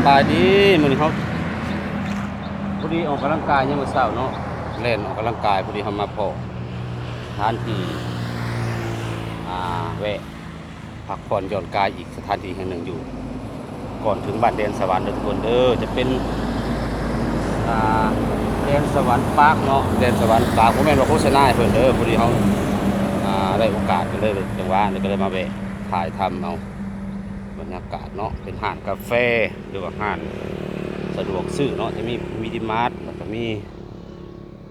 ສະບາຍດີ ມື້ນີ້ເຮົາພໍດີອອກກຳລັງກາຍຍາມເຊົ້າເນາະ ແລ່ນອອກກຳລັງກາຍ ພໍດີເຮົາມາພໍ້ສະຖານທີ່ ອ່າ ແວະ ພັກຜ່ອນຢ່ອນກາຍອີກສະຖານທີ່ແຫ່ງໜຶ່ງຢູ່ ກ່ອນເຖິງບ້ານແດນສະຫວັນເດີທຸກຄົນເດີ ຈະເປັນ ອ່າ ແດນສະຫວັນປາກເນາະ ແດນສະຫວັນປາກ ບໍ່ແມ່ນວ່າໂຄສະນາໃຫ້ເພິ່ນເດີ ພໍດີເຮົາ ອ່າ ໄດ້ໂອກາດກໍເລີຍ ຈັງຫວະນີ້ກໍເລີຍມາແວະຖ່າຍທຳເອົາບັນຍາກາດເນາະ ເປັນຮ້ານກາແຟ ຫຼືວ່າຮ້ານສະດວກຊື້ເນາະ ຈະມີມິນິມາດ ແລ້ວກໍມີ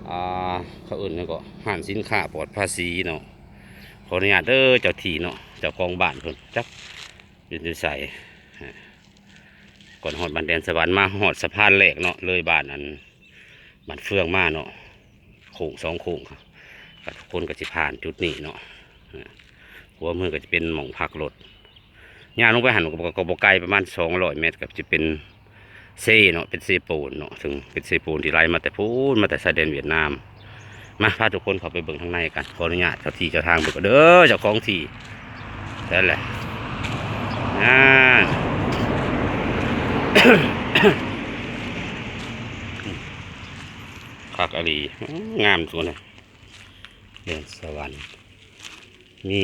ອ່າ ເຂົາເອີ້ນຫຍັງເກາະ ຮ້ານສິນຄ້າປອດພາສີເນາະ. ຂໍອະນຸຍາດເດີເຈົ້າທີ່ເນາະ ເຈົ້າຂອງບ້ານເພິ່ນ ຈັກຢູ່ໃສ. ກ່ອນຮອດບ້ານແດນສະຫວັນ ມາຮອດສະພານແລກເນາະ ເລີຍບ້ານອັນ ບ້ານເຟືອງມາເນາະ ໂຄ້ງສອງໂຄ້ງ ກໍທຸກຄົນກໍຊິຜ່ານຈຸດນີ້ເນາະ ຫົວເມືອງກໍຈະເປັນໝ່ອງພັກລົດ. ຍ່າງລົງໄປຫັ້ນກໍ ກໍບໍ່ໄກ ປະມານສອງຮ້ອຍແມັດ ກໍຈະເປັນເຊເນາະ ເປັນເຊໂປນເນາະ ເຊິ່ງເປັນເຊໂປນທີ່ໄຫຼມາແຕ່ພຸ້ນ ມາແຕ່ຊາຍແດນຫວຽດນາມ. ມາ ພາທຸກຄົນເຂົ້າໄປເບິ່ງທາງໃນກັນ ຂໍອະນຸຍາດເຈົ້າທີ່ເຈົ້າທາງເບິ່ງກ່ອນເດີ ເຈົ້າຂອງທີ່ ນັ້ນແຫຼະ ນັ້ນ ຄັກອີ່ຫຼີ ງາມສຸດນະ ແດນສະຫວັນ ມີ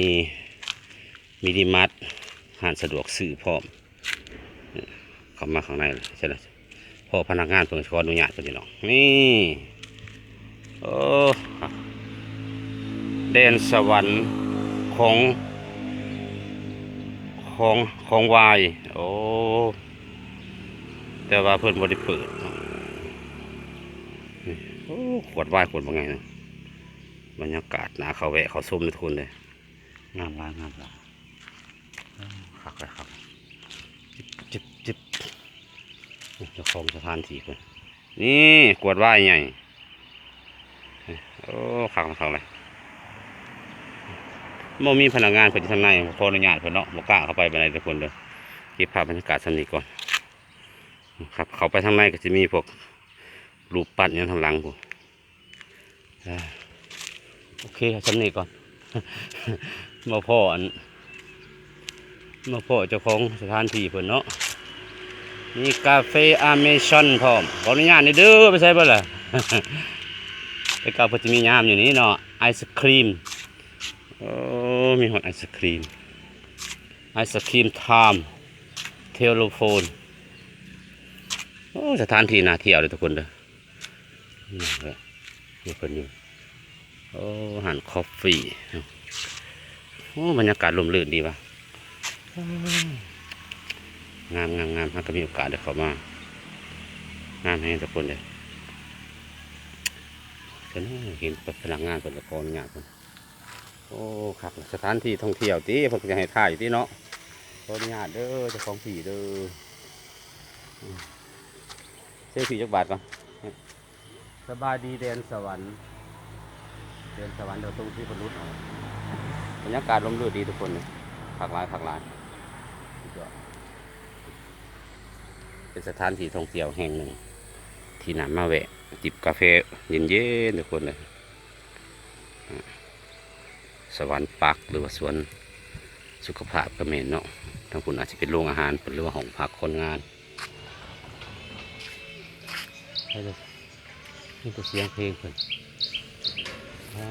ມີດີມາດ ຮ້ານສະດວກຊື້ພ້ອມ ເຂົ້າມາຂ້າງໃນ ໃຊ່ລະ ພໍ້ພະນັກງານເພິ່ນ ຂໍອະນຸຍາດເພິ່ນເນາະ ນີ້ ໂອ້ ແດນສະຫວັນຂອງ ຂອງ ຂອງວາຍ ໂອ້ ແຕ່ວ່າເພິ່ນບໍ່ໄດ້ເປີດເນາະ ນີ້ ໂອ້ ຂວດວາຍ ຂວດບັກໃຫຍ່ນະ ບັນຍາກາດໜ້າເຂົ້າແວະເຂົ້າຊົມເດີທຸກຄົນເດີ. ງາມຫຼາຍ ງາມຫຼາຍ ຄັກຫຼາຍ ຄັກ ຈິບ ຈິບ ເຈົ້າຂອງສະຖານທີ່ເພິ່ນ ນີ້ ຂວດວາຍໃຫຍ່ ໂອ້ ຄັກ ຄັກຫຼາຍ ບໍ່ມີພະນັກງານເພິ່ນຢູ່ທາງໃນ ຂໍອະນຸຍາດເພິ່ນເນາະ ບໍ່ກ້າເຂົ້າໄປປານໃດທຸກຄົນເດີ ເກັບພາບບັນຍາກາດສ່ຳນີ້ກ່ອນ ຄັບ ເຂົ້າໄປທາງໃນກໍຊິມີພວກຮູບປັ້ນຫຍັງທາງຫຼັງພຸ້ນ. ອ່າ ໂອເຄ ເອົາສ່ຳນີ້ກ່ອນ ມາພໍ້ອັນ ມາພໍ້ເຈົ້າຂອງສະຖານທີ່ເພິ່ນເນາະ ມີກາເຟອາເມຊອນພ້ອມ ຂໍອະນຸຍາດແດ່ເດີ ໄປໃສເບິດລະ ແຕ່ເກົ່າເພິ່ນຈະມີຍາມຢູ່ນີ້ເນາະ ໄອສະຄຣີມ ໂອ້ ມີຮອດໄອສະຄຣີມ ໄອສະຄຣີມທາມ ເທເລໂຟນ ໂອ້ ສະຖານທີ່ໜ້າທ່ຽວເດີທຸກຄົນເດີ. ນີ້ເພິ່ນຢູ່ ໂອ້ ຮ້ານຄອບຟີ ໂອ້ ບັນຍາກາດຮົ່ມລື່ນດີວ່າ ງາມໆໆ ຫາກະມີໂອກາດໄດ້ເຂົ້າມາ ງາມແຮງທຸກຄົນເດີ ເພິ່ນເຫັນພະນັກງານເພິ່ນກໍຂໍອະນຸຍາດເພິ່ນ. ໂອ້ ຄັກ ສະຖານທີ່ທ່ອງທ່ຽວຕິ ເພິ່ນກໍຢາກໃຫ້ຖ່າຍຢູ່ຕິເນາະ ຂໍອະນຸຍາດເດີ ເຈົ້າຂອງທີ່ເດີ ເຊລຟີຈັກບາດກ່ອນ ສະບາຍດີແດນສະຫວັນ ແດນສະຫວັນ ດຽວສົ່ງທີ່ເພິ່ນຫຼຸດເອົາ ບັນຍາກາດຮົ່ມລື່ນດີທຸກຄົນ ຄັກຫຼາຍ ຄັກຫຼາຍ ສຸດຍອດ ເປັນສະຖານທີ່ທ່ອງທ່ຽວແຫ່ງໜຶ່ງ ທີ່ໜ້າມາແວະຈິບກາແຟເຢັນໆ ທຸກຄົນເອີຍ. ສະຫວັນປາກ ຫຼືວ່າສວນສຸຂະພາບກໍແມ່ນເນາະ ທາງພຸ້ນອາດຈະເປັນໂຮງອາຫານເພິ່ນ ຫຼືວ່າຫ້ອງພັກຄົນງານ ໄປເລີຍ ມີແຕ່ສຽງເພງເພິ່ນ ອ່າ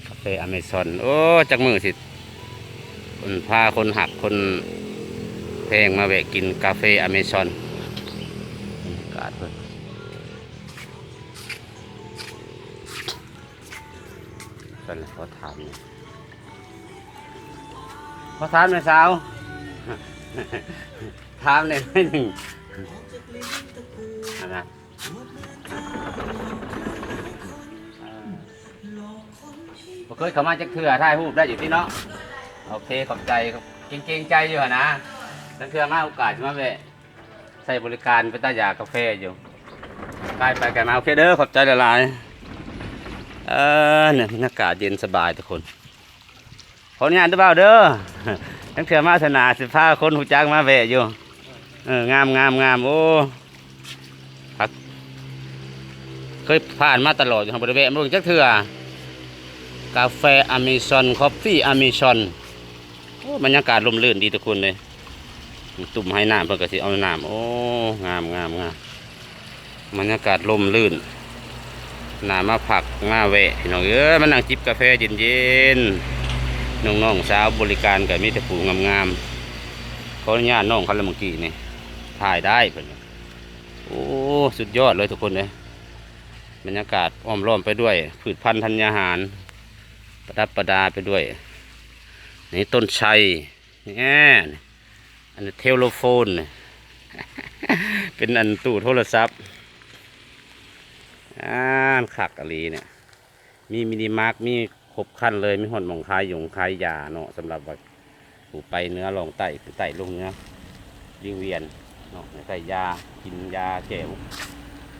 ກາເຟອາເມຊອນ ໂອ້ ຈັກມື້ຊິ ເພິ່ນພາຄົນຮັກຄົນແພງມາແວະກິນກາເຟອາເມຊອນ ບັນຍາກາດເພິ່ນ ເພິ່ນຂໍຖາມແດ່ ຂໍຖາມແດ່ສາວ ຖາມແດ່ໜ້ອຍໜຶ່ງ ອັນນະ ບໍ່ເຄີຍເຂົ້າມາຈັກເທື່ອ ຖ່າຍຮູບໄດ້ຢູ່ຕິເນາະ ໂອເຄ ຂອບໃຈ ເກງໆໃຈຢູ່ຫັ້ນນະ ລາງເທື່ອມາໂອກາດຊິມາແວະໃຊ້ບໍລິການ ເປັນຕາຢາກກາແຟຢູ່ ກາຍໄປກາຍມາ ໂອເຄເດີ ຂອບໃຈຫຼາຍໆ ເອີ ນີ້ບັນຍາກາດເຢັນສະບາຍທຸກຄົນ. ຂໍອະນຸຍາດເດີບ່າວເດີ ລາງເທື່ອມາເທື່ອໜ້າຊິພາຄົນຮູ້ຈັກມາແວະຢູ່ ເອີ ງາມໆໆ ໂອ້ ພັກ ເຄີຍຜ່ານມາຕະຫຼອດຢູ່ ເຮົາບໍ່ໄດ້ແວະເບິ່ງຈັກເທື່ອ ກາເຟອາເມຊອນ ຄອບຟີອາເມຊອນ ໂອ້ ບັນຍາກາດຮົ່ມລື່ນດີທຸກຄົນເລີຍ. ຕຸ້ມໃຫ້ນ້ຳເພິ່ນກໍຊິເອົານ້ຳ. ໂອ້ ງາມໆໆ ບັນຍາກາດຮົ່ມລື່ນ ໜ້າມາພັກມາແວະ ພີ່ນ້ອງເອີຍ ມານັ່ງຈິບກາແຟເຢັນໆ. ນ້ອງໆສາວບໍລິການກໍມີແຕ່ຜູ້ງາມໆ. ຂໍອະນຸຍາດນ້ອງເຂົາລະ ເມື່ອກີ້ນີ້ ຖ່າຍໄດ້ເພິ່ນ. ໂອ້ ສຸດຍອດເລີຍທຸກຄົນເອີຍ. ບັນຍາກາດອ້ອມລ້ອມໄປດ້ວຍພືດພັນທັນຍາຫານ ປະດັບປະດາໄປດ້ວຍ ນີ້ ຕົ້ນໄຊ ແນ່ ອັນນີ້ເທເລໂຟນ ເປັນອັນຕູ້ໂທລະສັບ. ອ່າ ຄັກອີ່ຫຼີນີ້ ມີມິນິມາດ ມີຄົບຄັນເລີຍ ມີຮອດໝ່ອງຂາຍຢົງຂາຍຢາເນາະ. ສຳລັບວ່າຜູ້ໄປເໜືອລ່ອງໃຕ້ ຂຶ້ນໃຕ້ລົງເໜືອ ວິງວຽນເນາະ ຢາກໄດ້ຢາກິນ ຢາແກ້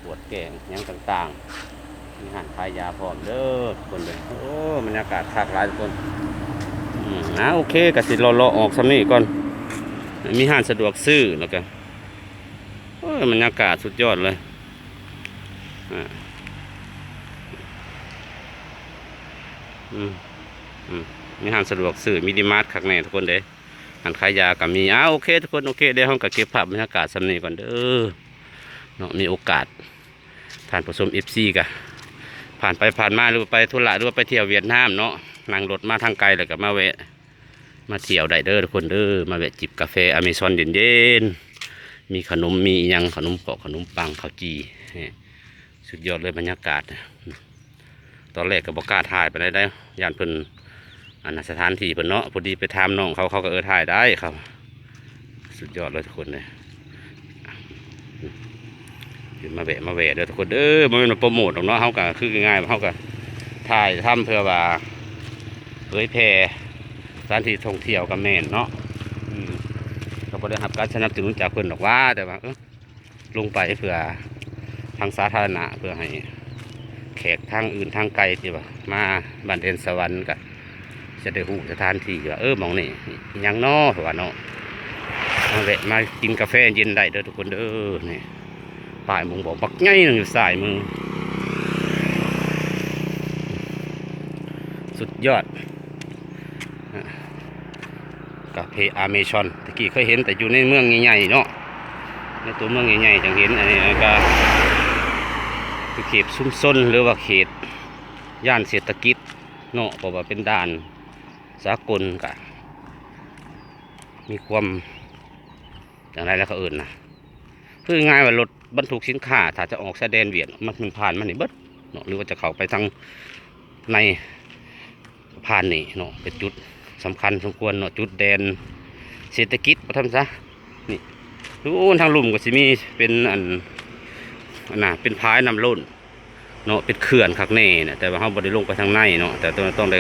ປວດແກ້ຫຍັງຕ່າງໆ ມີຮ້ານຂາຍຢາພ້ອມເດີທຸກຄົນເດີ. ໂອ້ ບັນຍາກາດຄັກຫຼາຍທຸກຄົນ. ອືມ ອ່າ ໂອເຄ ກະຊິເລາະໆອອກຊ່ຳນີ້ກ່ອນ. ມີຮ້ານສະດວກຊື້ ແລ້ວກະ ໂອ້ຍ ບັນຍາກາດສຸດຍອດເລີຍ. ອ່າ ອືມ ອືມ ມີຮ້ານສະດວກຊື້ ມີດີມາດຄັກແນ່ທຸກຄົນເດ້. ຮ້ານຂາຍຢາກໍມີ. ອ່າ ໂອເຄທຸກຄົນ ໂອເຄ ດຽວເຮົາກໍເກັບພາບບັນຍາກາດຊ່ຳນີ້ກ່ອນເດີເນາະ. ມີໂອກາດ ທ່ານຜູ້ຊົມ ເອັຟຊີ ກໍຜ່ານໄປຜ່ານມາ ຫຼືວ່າໄປທຸລະ ຫຼືວ່າໄປທ່ຽວຫວຽດນາມເນາະ ນັ່ງລົດມາທາງໄກ ແລ້ວກໍມາແວະ ມາທ່ຽວໄດ້ເດີທຸກຄົນເດີ. ມາແວະຈິບກາແຟອາເມຊອນເຢັນໆ ມີຂະໜົມ ມີອີ່ຫຍັງ ຂະໜົມເປາະ ຂະໜົມປັງ ເຂົ້າຈີ່. ສຸດຍອດເລີຍບັນຍາກາດ. ຕອນແລກກໍບໍ່ກ້າຖ່າຍປານໃດໄດ໋ ຢ້ານເພິ່ນ ອັນນັ້ນ ສະຖານທີ່ເພິ່ນເນາະ. ພໍດີໄປຖາມນ້ອງເຂົາ ເຂົາກໍ ເອີ ຖ່າຍໄດ້. ເຂົາ ສຸດຍອດເລີຍທຸກຄົນເລີຍ. ມາແວະ ມາແວະເດີທຸກຄົນເດີ. ບໍ່ແມ່ນວ່າໂປຣໂມດດອກເນາະ ເຮົາກໍຄືງ່າຍໆ ເຮົາກໍຖ່າຍທຳເພື່ອວ່າເຜີຍແຜ່ສະຖານທີ່ທ່ອງທ່ຽວກໍແມ່ນເນາະ. ອືມ ກໍບໍ່ໄດ້ຮັບການສະໜັບສະໜູນຈາກເພິ່ນດອກຫວາ ແຕ່ວ່າ ເອີ ລົງໄປເພື່ອທາງສາທາລະນະ ເພື່ອໃຫ້ແຂກທາງອື່ນທາງໄກທີ່ວ່າມາບ້ານແດນສະຫວັນ ກໍຈະໄດ້ຮູ້ສະຖານທີ່ວ່າ ເອີ ໝ່ອງນີ້ອີ່ຫຍັງເນາະ ເພາະວ່າເນາະ ມາແວະມາກິນກາແຟເຢັນໄດ້ເດີທຸກຄົນເດີ. ນີ້ ປ້າຍບົ່ງບອກບັກໃຫຍ່ໜຶ່ງຢູ່ຊ້າຍມື ສຸດຍອດ. ກາເຟອາເມຊອນ ແຕ່ກີ້ເຄີຍເຫັນແຕ່ຢູ່ໃນເມືອງໃຫຍ່ໆເນາະ ໃນຕົວເມືອງໃຫຍ່ໆຈັ່ງເຫັນ. ອັນນີ້ກໍຄືເຂດຊຸມຊົນ ຫຼືວ່າເຂດຍ່ານເສດຖະກິດເນາະ ເພາະວ່າເປັນດ່ານສາກົນ ກະມີຄວາມ ຈັ່ງໃດລະເຂົາເອີ້ນນະ ຄືງ່າຍວ່າລົດບັນທຸກສິນຄ້າ ຖ້າຈະອອກຊາຍແດນຫວຽດ ມັນ ມັນຜ່ານມານີ້ເບິດເນາະ ຫຼືວ່າຈະເຂົ້າໄປທາງໃນ ຜ່ານນີ້ເນາະ ເປັນຈຸດສຳຄັນສົມຄວນເນາະ ຈຸດແດນເສດຖະກິດ ວ່າຊັ້ນຊະ. ນີ້ ໂອ້ ທາງລຸ່ມກໍຊິມີເປັນອັນ ອັນນະ ເປັນຝາຍນ້ຳລົ້ນ ເນາະ ເປັນເຂື່ອນຄັກແນ່ນະ ແຕ່ວ່າເຮົາບໍ່ໄດ້ລົງໄປທາງໃນເນາະ ແຕ່ຕ້ອງ ຕ້ອງໄດ້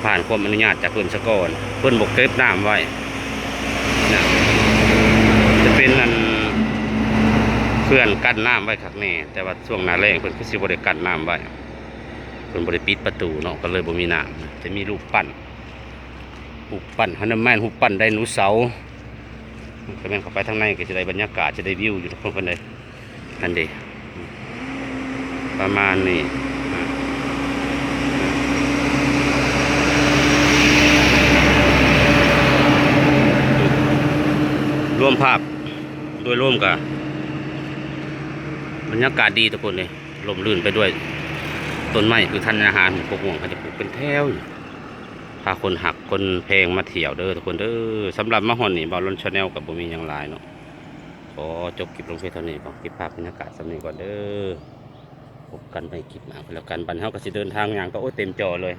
ຜ່ານຄວາມອະນຸຍາດຈາກເພິ່ນສາກ່ອນ ເພິ່ນບໍ່ເກັບນ້ຳໄວ້ນະ. ຈະເປັນອັນເຂື່ອນກັ້ນນ້ຳໄວ້ຄັກແນ່ ແຕ່ວ່າຊ່ວງໜ້າແລ້ງເພິ່ນຄືຊິບໍ່ໄດ້ກັ້ນນ້ຳໄວ້ ເພິ່ນບໍ່ໄດ້ປິດປະຕູເນາະ ກໍເລີຍບໍ່ມີນ້ຳ. ຈະມີຮູບປັ້ນ ຮູບປັ້ນຮະນຸມານ ຮູບປັ້ນໄດໂນເສົາ ກໍແມ່ນເຂົ້າໄປທາງໃນກໍຈະໄດ້ບັນຍາກາດ ຈະໄດ້ວິວຢູ່ທຸກຄົນເພິ່ນເດ້. ຫັ້ນເດ ປະມານນີ້ ລວມພາບໂດຍລວມກະບັນຍາກາດດີທຸກຄົນເດ້ ຮົ່ມລື່ນໄປດ້ວຍຕົ້ນໄມ້ພືດພັນອາຫານ ພວກມ່ວງເຂົາຈະປູກເປັນແຖວຢູ່ ພາຄົນຮັກຄົນແພງມາທ່ຽວເດີທຸກຄົນເດີ. ສຳລັບມາຮອດນີ້ ບ່າວລອນ Channel ກໍບໍ່ມີຫຍັງຫຼາຍເນາະ ຂໍຈົບຄລິບລົງພຽງເທົ່ານີ້ກ່ອນ ເກັບພາບບັນຍາກາດຊ່ຳນີ້ກ່ອນເດີ. ພົບກັນໃນຄລິບໜ້າກໍແລ້ວກັນ ບັດເຮົາກໍຊິເດີນທາງຍ່າງຕໍ່ ໂອ້ຍ ເຕັມຈໍເລີຍ.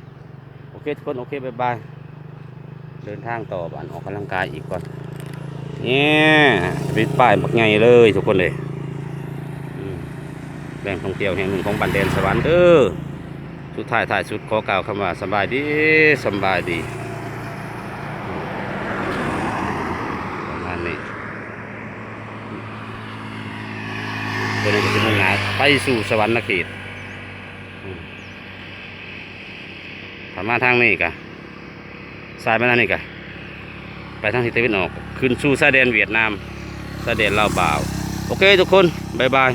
ໂອເຄທຸກຄົນ ໂອເຄ ບາຍບາຍ ເດີນທາງຕໍ່ ບາດອອກກຳລັງກາຍອີກກ່ອນ. ນີ້ ເປັນປ້າຍບັກໃຫຍ່ເລີຍທຸກຄົນເລີຍ ອືມ ແຫຼ່ງທ່ອງທ່ຽວແຫ່ງໜຶ່ງຂອງບ້ານແດນສະຫວັນເດີ. ສຸດທ້າຍທ້າຍສຸດ ຂໍກ່າວຄຳວ່າສະບາຍດີ ສະບາຍດີ ປະມານນີ້. ຕົວນີ້ກໍຊິມຸ່ງໜ້າໄປສູ່ສະຫວັນນະເຂດ ອືມ ຖ້າມາທາງນີ້ກະ ຊ້າຍມາທາງນີ້ກະ ໄປທາງທິດຕາເວັນອອກ ຂຶ້ນສູ່ຊາຍແດນຫວຽດນາມ ຊາຍແດນລາວບາວ. ໂອເຄທຸກຄົນ ບາຍບາຍ.